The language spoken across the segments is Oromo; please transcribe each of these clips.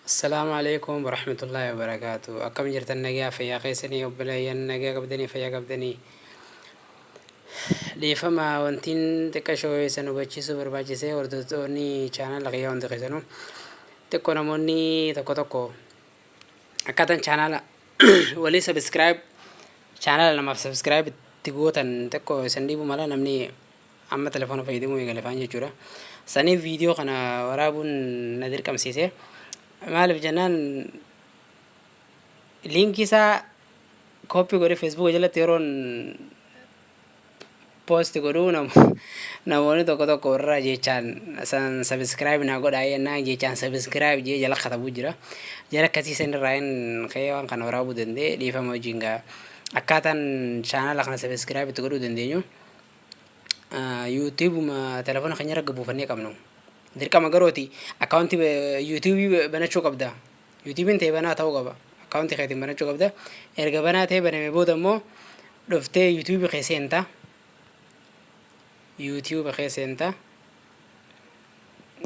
Assalaamu alaikum warahmatullaahi wabarakaatu. Akkam jirtan? Nagaa fayyaa keessanii? Obboleeyyan, nagaa qabdanii? Fayyaa qabdanii? Dhiifama, wantiin xiqqashoo isin hubachiisuu barbaachisee, hordoftoonni chaanala kiyyaa hundi keessanuu, xiqqoo namoonni tokko tokko akkaataan chaanala walii subscribe, chaanala namaaf subscribe itti gootan xiqqoo isin dhiibuu mala, namni amma telefoona fayyadamuu eegale faan jechuudha. Saniif viidiyoo kana waraabuun na dirqamsiise. Maaliif jennaan, liinkii isaa copy godhee Feesbuuka jalatti yeroon post godhuu, namoonni tokko tokko warra jechaan san "Subscribe naa godhaa" jennaan jechaan "Subscribe" jee jala katabuu jira. Jara akkasii san irraa hin ka'ee waan kana waraabuu danda'e. Dhiifama wajjin gaa. Akkaataan chaanala kana subscribe itti godhuu dandeenyu, yuutuubuma telefoona keenya irra buufannee qabnu. Dirqama garooti akkaawuntii yuutuubii banachuu qabda. Yuutuubiin ta'e banaa ta'uu qaba. Akkaawuntii keetiin banachuu qabda. Erga banaa ta'e baname booda immoo dhuftee yuutuubii kee seenta. Yuutuuba kee seenta.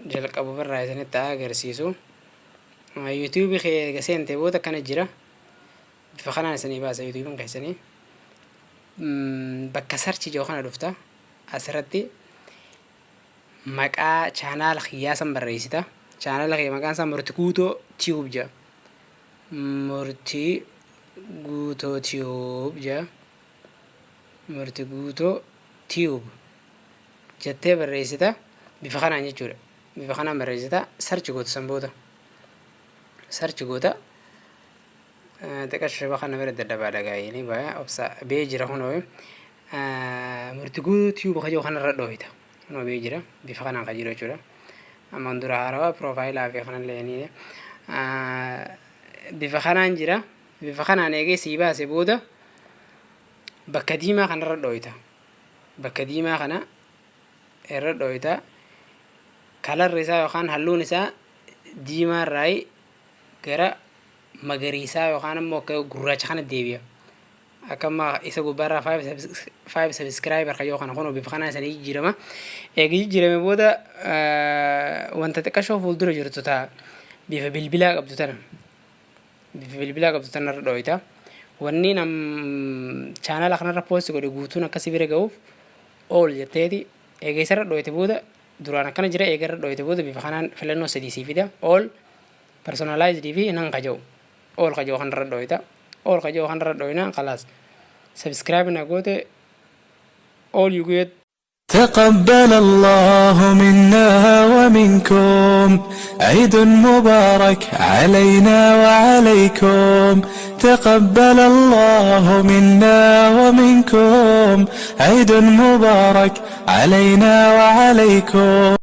Jalqabu irraa isinitti agarsiisu. Yuutuubii kee erga seente booda akkana jira. Bifa kanaan isinii baasa yuutuubiin keessanii. Bakka search jiru kana dhufta. Asirratti maqaa chaanaala kiyyaa san barreessita. Chaanaala kiyya maqaan isaa Murtii Guutoo Tube jedha. Murtii Guutoo Tube jedha. Murtii Guutoo Tube jettee barreessita. Bifa kanaan jechuudha. Bifa kanaan barreessita. Search goota san booda. Search goota. Xiqqaa shaba kana bira dadhabaa dhagaayini baya obsa bee jira. Kunoo Murtii Guutoo Tube kajoo kanarra dhooyita. Kunoo bee jira, bifa kanaan kan jiru jechuudha. Ammaan dura haarawaa piroofaayilaa fi kanallee ni bifa kanaan jira. Bifa kanaan eegee sii baase booda bakka diimaa kanarra dhooyita. Bakka diimaa kana irra dhooyita. Kalarri isaa yookaan halluun isaa diimaa irraa gara magariisaa yookaan immoo akka gurraacha kana deebi'a. Akka amma isa gubbaarraa five subscriber kan yoo kana kun bifa kanaan isanii jijjiirama. Eega jijjiirame booda wanta xiqqashoo fuuldura jirtu ta'a bifa bilbilaa qabdu tana. Bifa bilbilaa qabdu tanarra dhooyita. Wanni nam chaanala kanarra post godhe guutuun akkasii bira ga'uuf all jetteeti eega isarra dhooyite booda, duraan akkana jira, eega irra dhooyite booda bifa kanaan filannoo sadii sii fida: all, personalized fi none kaja'u. All kaja'u kanarra dhooyita. All kaja'u kanarra dhooyina, khalaas, subscribe na goote, all you get. تقبل الله منا ومنكم، عيد مبارك علينا وعليكم. تقبل الله منا ومنكم، عيد مبارك علينا وعليكم.